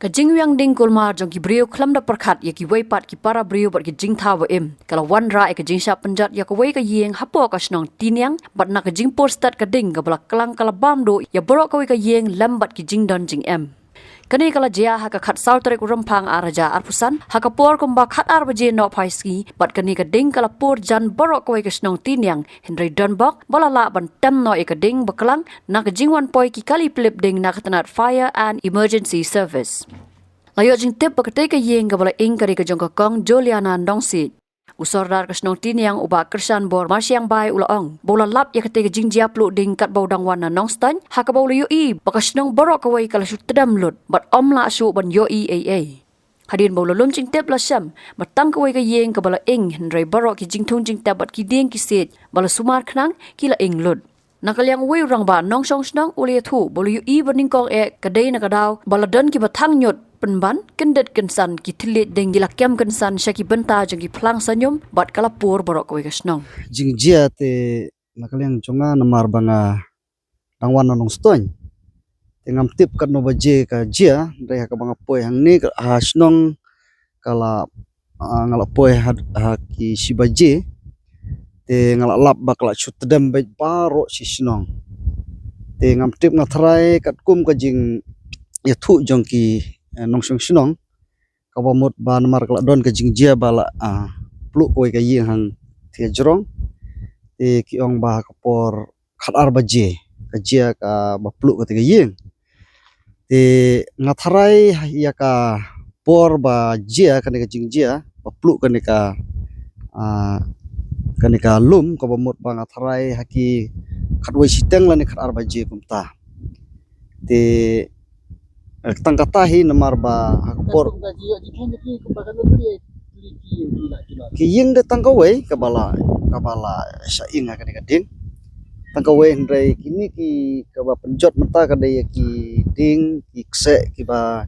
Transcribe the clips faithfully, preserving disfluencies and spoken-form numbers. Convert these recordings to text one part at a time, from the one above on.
Ka jingwiang ding kulmar jong ki briew khlem da pyrkhat ïa kiwei pat ki para briew bad ki jingthaw ba im, ka la wanrah ïa ka jingshah pynjot ïa kawei ka ïing hapoh ka shnong Tiniang, bad na ka jingpur stet ka ding kaba la klang ka la bam duh ïa baroh kawei ka ïing lem bad ki jingdon jingem. Kane ka la jia ha ka khatsaw tarik u Rymphang ar hajar arphew san, ha ka por kumba khatar baje nohphai sngi, bad kane ka ding ka la pur jan baroh kawei ka shnong Tiniang, hynrei donbok ba la lah ban tem noh ïa ka ding ba klang na ka jingwan poi ki kali pynlip ding na ka tnat Fire and Emergency Service. La ïoh jingtip ba katei ka ïing kaba la ing ka dei ka jong ka Kong Juliana Nongsiej. U Sordar ka shnong Tiniang u Bah Kyrshanbor Marshiangbai u la ong ba u la lap ïa katei ka jingjia pluh ding katba u dang wan na Nongstoiñ, ha kaba u la ïohi ba ka shnong baroh kawei ka la shu tdem lut bad ym lah shuh ban ïohi ei ei. Hadien ba u la lum jingtip la shem ba tang kawei ka ïing kaba la ing, hynrei baroh ki jingthung jingtep bad ki dieng ki siej ba la sumar khnang ki la ing lut. Na ka liang uwei u rangbah nongshong shnong u la ïathuh ba u la ïohi ba nyngkong eh ka dei na ka daw ba la don kiba thang ñiut pynban, kyndit kynsan, ki thylliej ding ki la kem kynsan sha ki bynta jong ki phlang sanium bad ka la pur baroh kawei ka shnong. Jingjia te na ka liang jong nga namar ba nga dang wan na Nongstoiñ. Te ngam tip katno baje ka jia, hynrei ha kaba nga poi hangne ka, ha shnong ka la, ah, nga la poi ha, ha ki shi baje. Te nga la lap ba ka la shu tdem beit baroh shi shnong. Te ngam tip, nga tharai katkum ka jingïathuh jong ki, eh, nongshong shnong, kaba mut ba namar ka la don ka jingjia ba la, ah, pluh kawei ka ïing hangtei jrong. Te ki ong ba ha ka por khatar baje ka jia kaba pluh katei ka ïing. Te nga tharai ïa ka por ba jia kane ka jingjia ba pluh kane ka, ah, kane ka lum, kaba mut ba nga tharai ha ki khatwei shiteng lane khatar baje kumta. Te, eh, tang kata hi namar ba ha ka por ki ïing de tang kawei kaba la, kaba la shah ing ha kane ka ding. Tang kawei, hynrei kine ki kaba pynjot mynta ka dei ïa ki ding, ki kseh kiba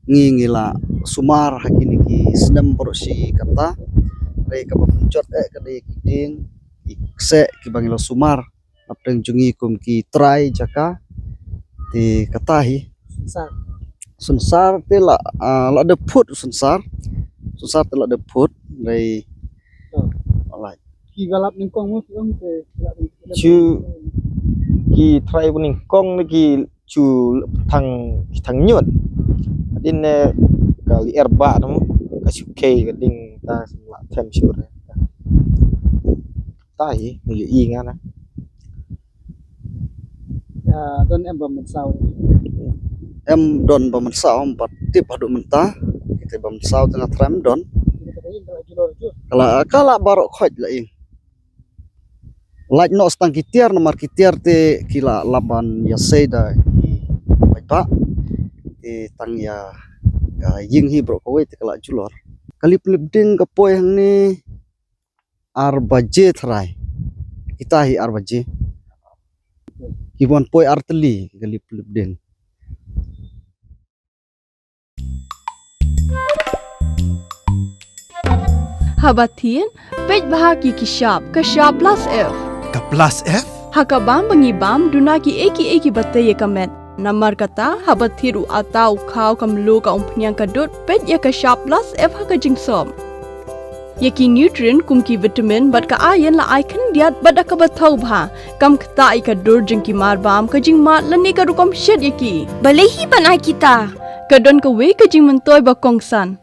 ngi, ngi la sumar ha kine ki snem baroh shi katta. Hynrei kaba pynjot eh ka dei ïa ki ding, ki kseh kiba ngi la sumar napdeng jong ngi kum ki trai jaka. Te kata hi. Sunsar. Sunsar te la, ah, la dep phut sunsar. Sunsar te la dep phut, hynrei. Oh. Alright. Ki ba lap nyngkong mo ki ong te la dep phut. Shu ki trai ba nyngkong ne ki shu thang, ki thang ñiut. Hadien ne ka lyer ba mo ka shu khei ka ding ta la them shu re. Ta hi, nga ïohi nga na. Ïa, don em ba mynsaw? Em don ba mynsaw, ym pat tip haduh mynta. Kita ba mynsaw te nga tharai em don. Ka la, ka la baroh khoit la ing. Lait noh tang ki tiar, namar ki tiar te ki la lap ban ïa sei da ki paidbah. Te tang ïa, ïa ïing hi baroh kawei te ka la julor. Kali pynlip ding ka poi hangne ar baje tharai. Kita hi ar baje. Ki wan poi ar tylli kali pynlip ding. Haba thied, peit bha ki ki shap, ka shap plus F. Ka plus F? Ha ka bam ba ngi bam, duna ki ei ki ei kiba tei ïa ka met. Namar kata, haba thied u atta u khaw ka mluh ka umphniang ka dud, peit ïa ka shap plus F ha ka jingsop. Ïa ki nutrient kum ki vitamin bad ka iron la ai khyndiat bad da kaba thaw bha. Kam ktah ïa ka dur jong ki marbam, ka jingmad lane ka rukom shet ïa ki. Balei hi ban ai kita? Ka don kawei ka jingmyntoi ba kongsan.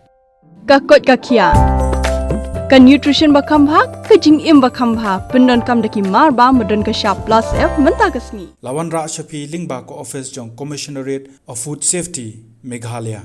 Ka koit ka khiah. Ka nutrition ba kham bha, ka jingim ba kham bha. Pyndonkam da ki marbam ba don ka shap plus F mynta ka sngi. La wanrah sha phi lyngba ka office jong Commissionerate of Food Safety, Meghalaya.